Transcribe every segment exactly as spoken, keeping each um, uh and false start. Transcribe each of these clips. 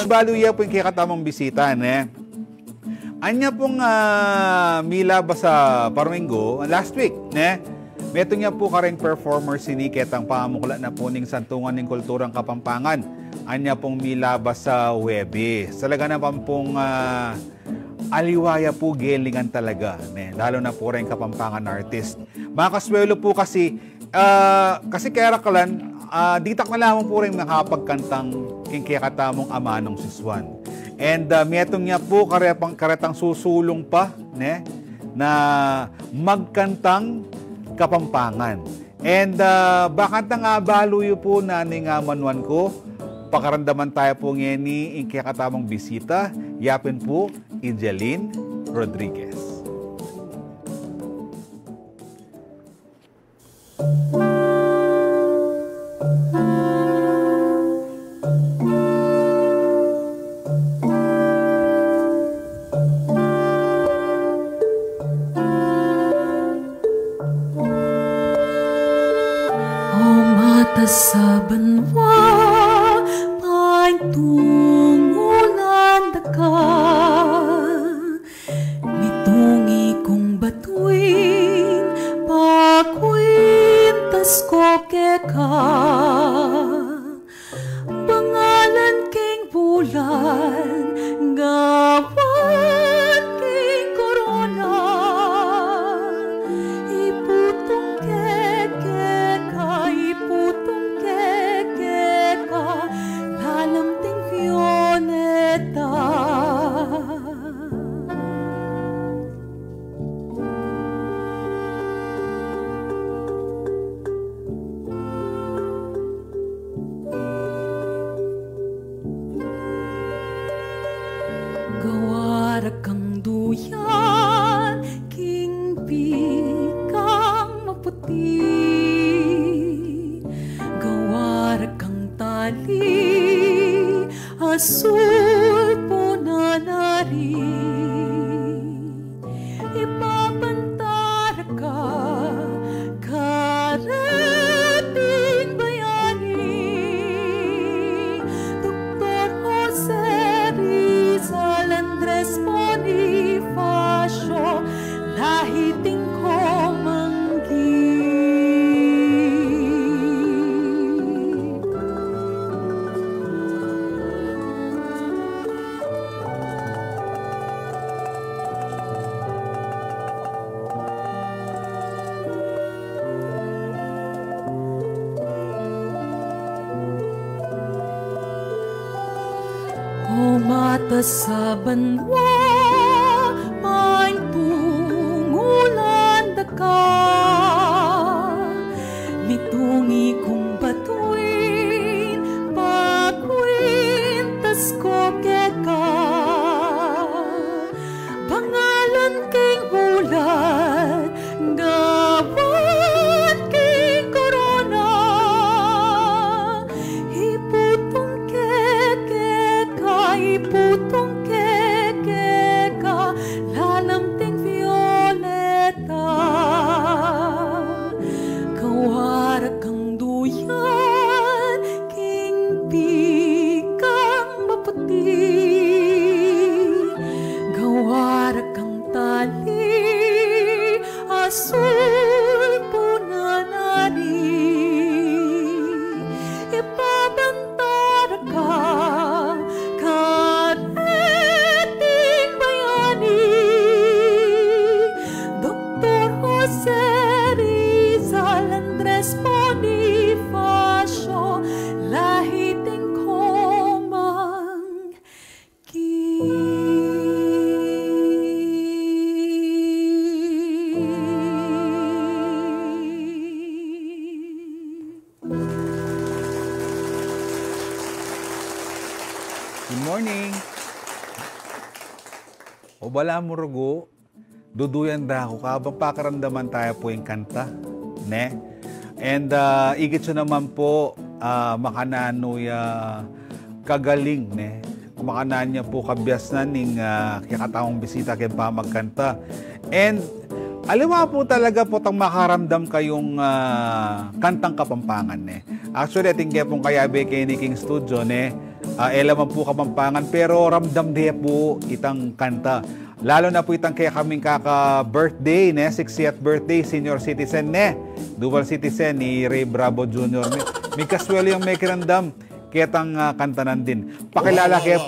Balu ya pu ing kekatamung bisita, ne? Anya pung, ah, milabas a paruminggu, last week, ne? Metung ya pu kareng performers ini ketang pamukla na pu ning Santungan ning Kulturang Kapampangan. Anya pung milabas a Huwebes. Talaga naman pung, ah, aliwa ya pu, gelingan talaga, ne? Lalo na pu reng Kapampangan artist. Makaswelo pu kasi, ah, kasi kaya rakalan, ah, ditak na lamang pu reng makapagkantang king kekatamung amanung sisuan. And, ah, metung ya pu karepang, karetang susulung pa, ne, na magkantang Kapampangan. And, ah, bakanta nga balu yu pu nanu ing amanuan ku, pakaramdaman taya pu ngeni ing kekatamung bisita, ya pin pu i Jeline Rodriguez. O mata sa banua, paintungulan da ka. Mitungi kung batuin, pakuintas ku keka. Bangalan king bulan, gawan king korona. Iputung ke keka, iputung ke keka, lalam ding Violeta. Gawa ra kang duyan king pikang maputi, gawa ra kang tali asul punan ari. Ipabanta ra ka kareting bayani, Doktor Jose Rizal, Andres Bonifacio, lahi ding komanggi. O mata sa banua, paintungulan da ka. Mitungi kung batuin, pakuintas ku keka. Bangalan king bulan, gawan king korona. Iputung ke keka, iputung ke keka, lalam ding Violeta. Gawa ra kang duyan king pikang maputi, gawa ra kang tali asul punan ari. Ipabanta ra ka kareting bayani, Doktor Jose Rizal, Andres Bonifacio, lahi ding komanggi. Good morning. O balamu rugu, duduyan da ku, kabang pakaramdaman taya pu ing kanta, ne? And, ah, igit yu naman pu, ah, makananu ya kagaling, ne? Makananu ya pu kabiasnan ning, ah, kekatamung bisita keng pamagkanta. And aliwa pu talaga potang makaramdam kayung, ah, kantang Kapampangan, ne? Actually, atin ke pung kayabe keni king studio, ne? Ah, e la man pu Kapampangan, pero ramdam de pu itang kanta. Lalo na pu itang kekaming kaka-birthday, ne? Sixtieth birthday, senior citizen, ne? Dual citizen, ni Ray Bravo Junior. Mi, mikaswelu yang mekiramdam ketang, ah, kanta nandin. Pakilala ke,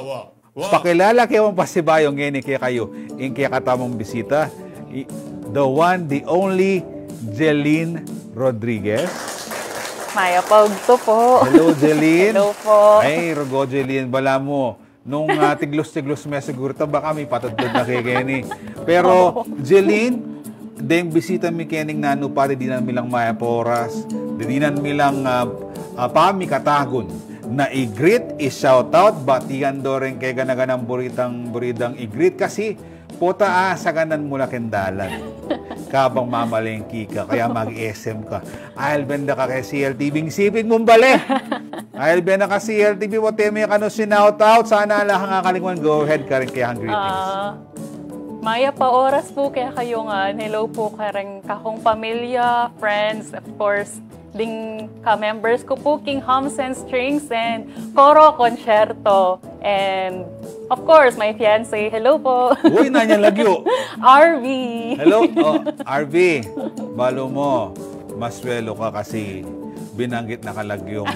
pakilala ke pu pasibayu ngeni kekayu ing kekatamung bisita, i-, the one, the only Jeline Rodriguez. Mayap a ugtu pu. Hello, Jeline. Hello pu. Ay, rugo, Jeline, balamu nung, ah, tiglus-tiglus me siguru ita, baka mipatudtud na ke keni. Pero, Jeline, deng bisita mi keni nanu pa, didinan mi lang mayap a oras, didinan mi lang, ah, ah, pamikatagun na i-greet, i-shoutout, batian do reng kegana-ganang buri dang, buri dang i-greet kasi pota, ah, saganan mu la keng dalan. Kabang mamalengke ka, kaya mag-S M ka, ailben da ka keng C L T V, ing siping mung bale. Ailben da ka C L T V, pota e me kanu sinoutout, sana ala kang akalingwan, go ahead, karing kekang greetings. Ah, mayap a oras pu kekayu ngan. Hello pu kareng kakung pamilya, friends, of course, ding ka-members ku pu king Hums and Strings and Coro Concierto. And, of course, my fiancé. Hello pu. Uy, nanu yang lagyu? R V. Hello, oh, R V. Balu mu, maswelu ka kasi binanggit na ka lagyung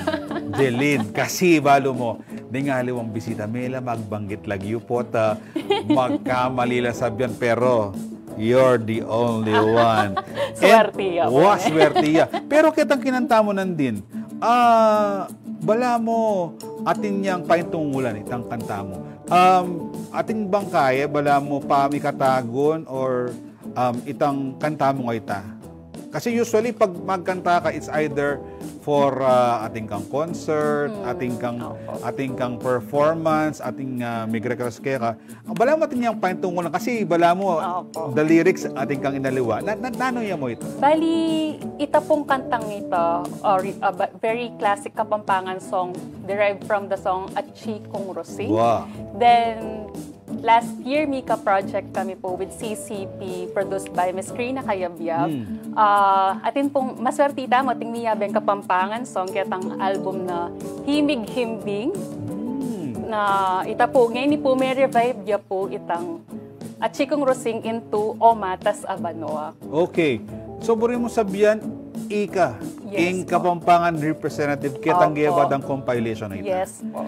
Jeline. Kasi balu mu, deng aliwang bisita, mela magbanggit lagyu, pota magkamali la sabian, pero you're the only one. Swerte ya. Wa, swerte ya. Pero ketang kinanta mu nandin, ah, balamu atin yang paintungulan itang kanta mu. Um, atin bang kaya, balamu pamikatagun or, um, itang kanta mu nga ita? Kasi usually pag magkanta ka, it's either for, ah, atin kang concert, atin kang, atin kang performance, atin, ah, mig-request keka. Balamu atin yang paintungulan kasi balamu the lyrics atin kang inaliwa. Na, na, nanu ya mu ita? Bali, ita pung kantang ita, uh, re- uh, ba- very classic Kapampangan song, derived from the song Achi Kung Rosing. Wow. Then, last year, mika-project kami pu with C C P, produced by Miss Rina Cayabyab. Ah, atin pung maswerte tamu, atin miyabeng Kapampangan song ketang album na Himig Himbing. Na ita pu, ngeni pu, me-revive ya pu itang Achi Kung Rosing into O Matas a Banua. Okay. So, buri mung sabian, ika, Yes ing po. Kapampangan representative, ketang Opo. Geva dang compilation na ita. Yes po.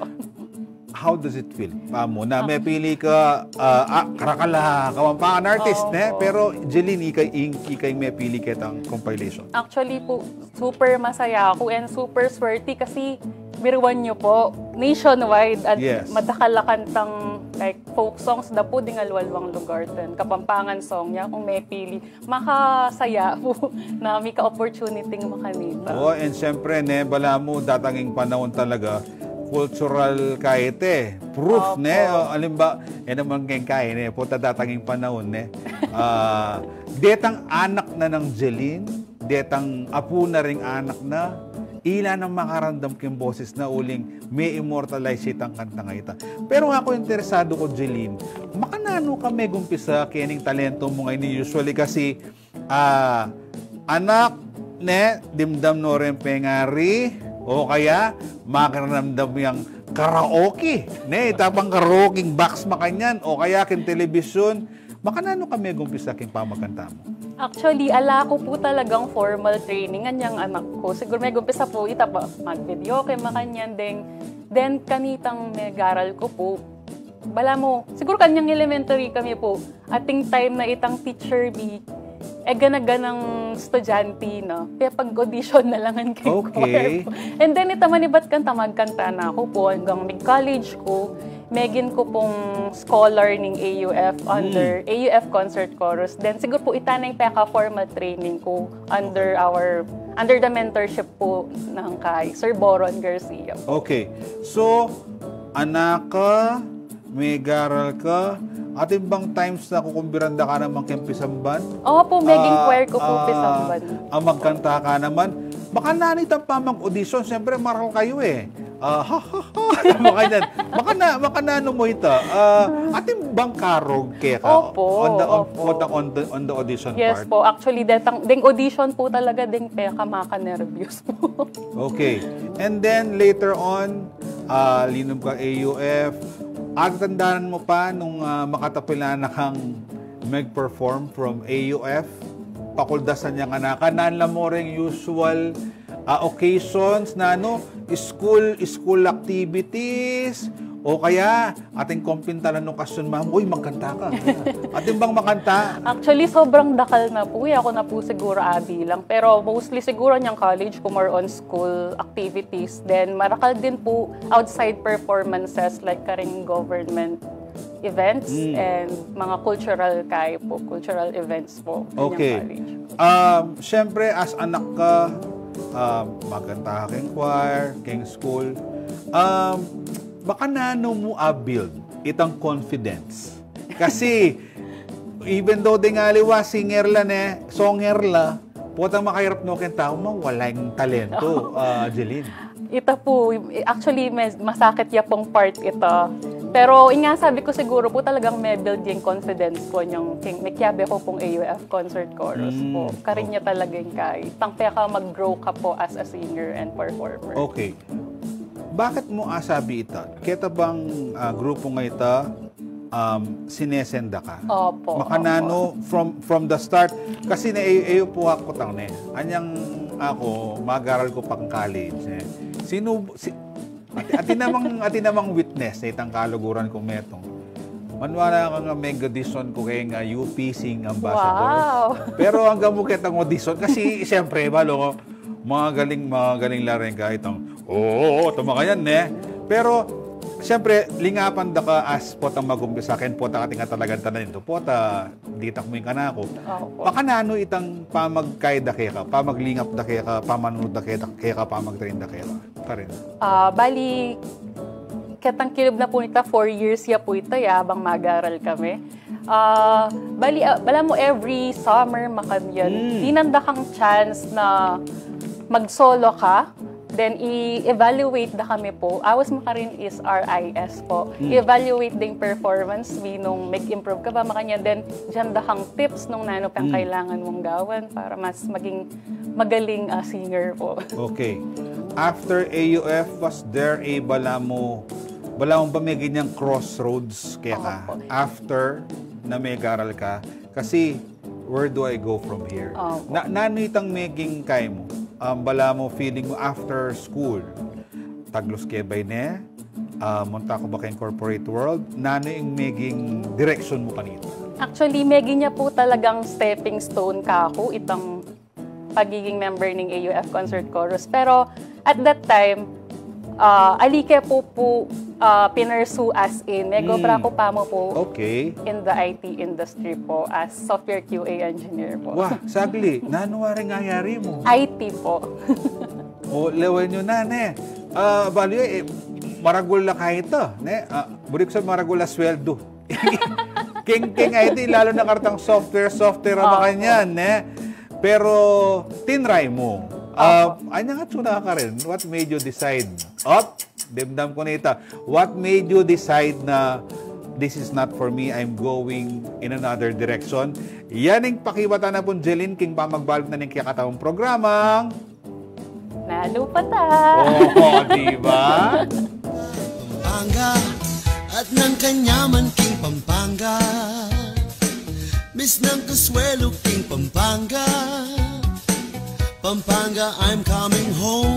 How does it feel? Pamu, na mepili ka, ah, ah, karakal a Kapampangan artist, Opo. ne? Pero, Jeline, ika ing, ika ing mepili ketang compilation. Actually po, super masaya ako and super swerte kasi biruan niyo po, nationwide at Yes. madakal a kantang, like, folk songs da po ding aliwa-aliwang lugar, then Kapampangan song ya kung mepili. Makasaya po na mika-opportunity makanita. Oh, and syempre, ne, balamu, datang ing panaun talaga, cultural kaya ita. Proof, Opo. ne? O, alimba, e naman keng kaya, ne? Pota datang ing panaun, ne? Ah, detang anak na nang Jeline, detang apu na ring anak na, ila nang makaramdam keng boses na uling me-immortalize itang kantang ita. Pero aku interesadu ku, Jeline, makananu ka megumpisa kening talento mu ngeni? Usually kasi, ah, anak, ne, dimdam no reng pengari, o kaya makiramdam yang karaoke, ne, ita pang karaoke box makanyan, o kaya keng telebisyon, makananu ka megumpisa keng pamagkanta mu? Actually, ala ku po talagang formal training anyang anak ku. Siguro megumpisa po ita pa mag-videoke, makanyan, deng, then kanitang megaral ku po. Balamu, siguro kanyang elementary kami po. Ating time na itang teacher mi, e gana-ganang estudyante na, pepag-audition na lang keng Okay. choir. And then, ita manibat kanta, magkanta na ku po hanggang mig-college ku. Megin ku pong scholar ning A U F under A U F Concert Chorus. Then, siguro po ita na ing peka-formal training ku under our, under the mentorship po ng kay Sir Boron Garcia. Okay. So, anak ka, megaral ka, atin bang times na kukumbiran da ka naman keng pisamban? Opo, meging Ah, choir ku po, ah, pisamban. Ah, magkanta ka naman. Makananu itang pamag-audition, siyempre, maral kayu e. Ah, ha, ha, ha. Makanyan. Makana, makananu mu ita. Ah, atin bang karog keka? Opo, On the, on, opo. on the, on the, on the audition Yes part? po. Actually, detang, deng audition po talaga, deng peka makanerbiyos po. Okay. And then later on, ah, linum ka A U F. Atatandaan mu pa nung, ah, makatapilan na kang mag-perform from A U F? Pakuldasan ya kanakan, nanla mu ring usual, ah, occasions na, ano, school, school activities, o kaya atin kung pintalan nung kasun, "Ma'am, uy, magkanta ka." Atin bang makanta? Actually, sobrang dakal na po. Uy, ako na po siguro, abi lang. Pero mostly siguro niyang college po, more on school activities. Then, marakal din po outside performances like karing government events Mm. and mga cultural kay po, cultural events po. Kanyang Okay. college. Um, syempre, as anak ka, um, magkanta ka keng choir, keng school. Um, baka nanu mu a-build itang confidence? Kasi, even though deng aliwa, singer la ne, songer la, potang makahirap no keng tau, mawala ing talento, ah, Jeline. Ita po, actually, mes-, masakit ya pong part ita. Pero, yun nga sabi ko, siguro po talagang me-build yung confidence ko niyang king-, mekiabe ko pong A U F concert chorus Mm, po. Karin oh. niya talaga yung kay. Tang peka mag-grow ka po as a singer and performer. Okay. Bakit mu asabi ita? Keta bang, ah, grupo nga ita, um, sinesenda ka? Opo, Makananu opo. from, from the start? Kasi na, e, e, po ako tang ne. Anyang ako, mag-aral ko pang college, eh. Sino, si, ati, ati namang, ati namang witness, na itang kaluguran ko metung. Manwala ka nga mag-audition ko keng U P Sing Ambassadors. Wow! Pero hanggang mu ketang audition, kasi siyempre, balo ko, mga galing, mga galing la rin kahit ang, oo, oo, tama ka yan, ne? Pero, siyempre, lingapan da ka as potang mag-umpisa, ken pota ka tinga talagang tanan ito. Pota, ditak mu yung kanako. Opo. Makananu itang pamagkay da keka, pamaglingap da keka, pamanud da keka, keka, pamagtrain da keka. Karin. Ah, bali, ketang kilub na po nita, four years ya po ita, ya, abang mag-aral kami. Ah, bali, ah, bala mo every summer, makanyan, Mm. dinan da kang chance na mag-solo ka, then i-evaluate da kami po. Awas makarin is R I S po. Mm. I-evaluate ding performance mi nung mag-improve ka ba, makanyan. Then, dinan da kang tips nung nanu pang Mm. kailangan mong gawan para mas maging magaling, ah, singer po. Okay. After A U F, was there a bala mo, bala mo ba may ganyang crossroads keka? Opo. After na mag-aral ka? Kasi, where do I go from here? Opo. Na, nanu itang maging kay mo? Um, bala mo feeling mo after school, taglos ke bay ne? Ah, munta ko ba keng corporate world? Nanu ing maging direction mo kanita? Actually, maging ya po talagang stepping stone ka ako, itang pagiging member ning A U F Concert Chorus. Pero at that time, ah, ali ke po po, ah, pinursue as in. Mega Mm. obra ko pa mo po Okay. in the I T industry po as software Q A engineer po. Wah, saglit. Nanu wari nga yari mo? I T po. O, lawen yu na, ne? Ah, bali, eh, maragul la kaya ita, ne? Ah, buri ku sa maragul la sweldo. King, king I T, lalo na kartang software, software, Opo. makanyan, ne? Pero, tinry mo. Ah, Opo. Anya nga tsura karin, what made you decide? Op, dimdam ko na ita. What made you decide na this is not for me, I'm going in another direction? Yan ing pakibatan na pung Jeline king pamagbaluk na ning kekatang programang Nalupa ta. Oo, di ba? Pampanga at ng kanyaman king Pampanga. Miss ng Consuelo king Pampanga. Pampanga, I'm coming home.